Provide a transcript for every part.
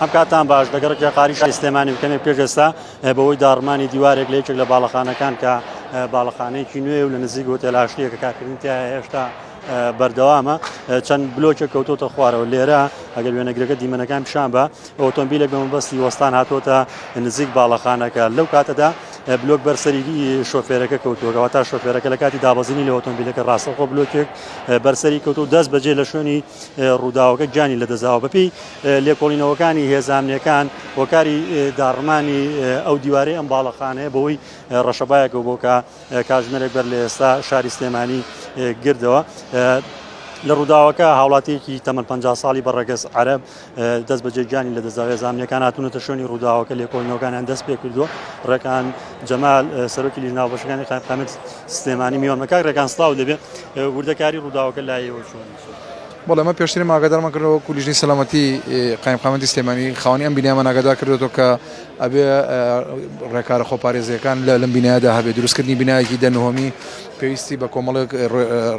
ئەم کاتان باش لە گەڕەکی قاری شاری سلێمانی و کەمێک پێش ئێستا بەهۆی داڕمانی دیوارێک لە یەکێک لە باڵەخانەکان کە باڵەخانەیەکی نوێ و لە نزیک هۆتێل ئاشتیە کە کارکردن تیا هێشتا بەردەوامە چەند بلۆکێک کەوتۆتە خوارەوە لێرە ئەگەر وێنەگرەکە دیمەنەکان پیشان بە ئۆتۆمبیلێک بە مەبەستی وەستان هاتۆتە نزیک باڵەخانەکە لەو کاتەدا بلۆک بەر سەری شۆفێرەکە کەوتووەکەەوە تا شۆفێرەکە لە کاتی دابەزینی لە ئۆتۆمبیلەکە ڕاستەخۆ بلۆکێک بەرسەری کەوت و دەست بەجێ لە شوێنی ڕووداوەکە گیانی لەدەستداوە. بەپێی لێکۆڵینەوەکانی هێزە ئەمنییەکان هۆکاری داڕمانی ئەو دیوارەی ئەم باڵەخانەیە بەهۆی ڕەشەبایەکەوە بووە کە کاتژمێرێک بەر لە ئێستا شاری سلێمانی گردەوە. لە ڕووداوەکە هاوڵاتیەکی تەمەن 50 ساڵی بە ڕەگەز عەرەب دەست بەجێ گیانی لەدەستدا هێزە ئەمنییەکان هاتوونەتە شوێنی ڕووداوەکە لێکۆڵینەوەکانیان دەست پێ کردووە ڕێکان جەمال سەرۆکی لیژنە هاوبەشەکانی قایمقامیەت سلێمانی میوانمە کاک ڕێکان سڵاو لێبێ وردەکاری ڕووداوەکە لای ئێوە چۆن؟ بەڵێ ئەمە پێشترین ئاگادارمان کردەوە وەکو لیژنەی سەلامەتی قایمقامەتی سلێمانی خاوەنی ئەم بینایەمان ئاگادار کردوەوە کە ئەبێ ڕێکارە خۆپارێزیەکان لە لەم بینایەدا هەبێ دروستکردنی بینایەکی دە نهۆمی پێویستی بە کۆمەڵێک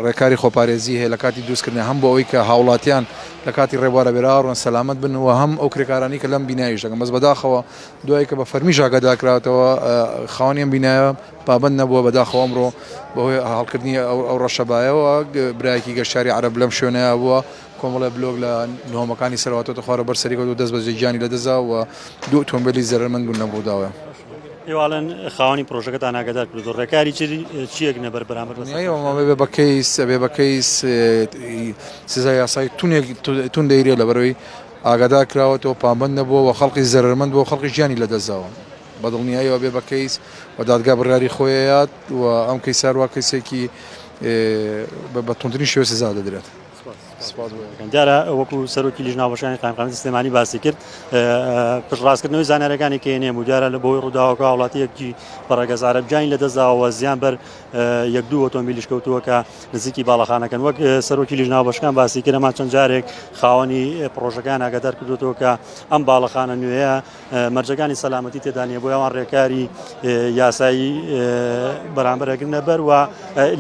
ڕێکاری خۆپارێزی هەیە لە کاتی دروستکردنی هەم بۆ ئەوەی کە هاوڵاتیان لە کاتی ڕێبوارە بێراڕۆن سەلامەت بن و هەم ئەو کرێکارانی کە لەم بینایش دەکەن بەس بەداخەوە دوای کە بە فەرمیش ئاگادار کراوەتەوە خاوەنی ئەم بینایە پابەند نەبووە، بەداخەوە ئەمڕۆ بەهۆی هەڵکردنی ئەو ڕەشەبایەوە برایەکی گەشتیاری عەرەب لەم شوێنەیا بووە، کۆمەڵێ بلۆک لە نهۆمەکانی سەرەوە هاتۆتە خوارەوە بەر سەری کەوتووە دەست بەجێ گیانی لەدەستدا و دوو ئۆتۆمبێلی زەرەرمەند بوون لەم ڕووداوە. ئێوە ئەڵێن خاوەنی پرۆژەکەتان ئاگادار کردووە، ڕێکاری چییەک نەبەر بەرامبەر بە سەرپەرشتیار؟ ئەبێ بە کەیس، ئەبێ بە کەیس سزای یاسایی تونێک توند دەیرێت لەبەرئەوەی ئاگادار کراوەتەوە پابەند نەبووە و خەڵکی زەرەرمەند بووە و خەڵکیش گیانی لەدەستداوە. بە دڵنیاییەوە بێ بە کەیس و دادگا بڕیاری خۆی ئەیات و ئەم کەیسە هەروا کەیسێکی بە توندترین شێوە سزا دەدرێت. سپاس بۆ ئێوە. دیارە وەکو سەرۆکی لیژنە هاوبەشەکانی قایمقامیەتی سلێمانی باسی کرد پشتڕاستکردنەوەی زانیاریەکانی کێنێم و دیارە لە بەهۆی ڕووداوەکە هاوڵاتیەکی بە ڕەگەز عەرەب گیانی لەدەستداوە زیان بەر یەک دوو ئۆتۆمبیلیش کەوتووە کە نزیکی باڵەخانەکەن وەک سەرۆکی لیژنە هاوبەشەکان باسی کرد ئەمان چەند جارێک خاوەنی پڕۆژەکان ئاگادار کردوێتەوە کە ئەم باڵەخانە نوێیە مەرجەکانی سەلامەتی تێدا نییە بۆیە ئەوان ڕێکاری یاسایی بەرامبەر ئەگرنە بەر و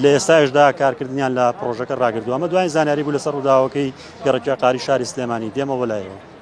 لە ئێستایشدا کارکردنیان لە پڕۆژەکە ڕاگردووە ئەمە دوایین زانیاری بوو لەسەر ڕووداوەکەی گەڕەکی عەقاری شاری سلێمانی دێمەوە لایەوە.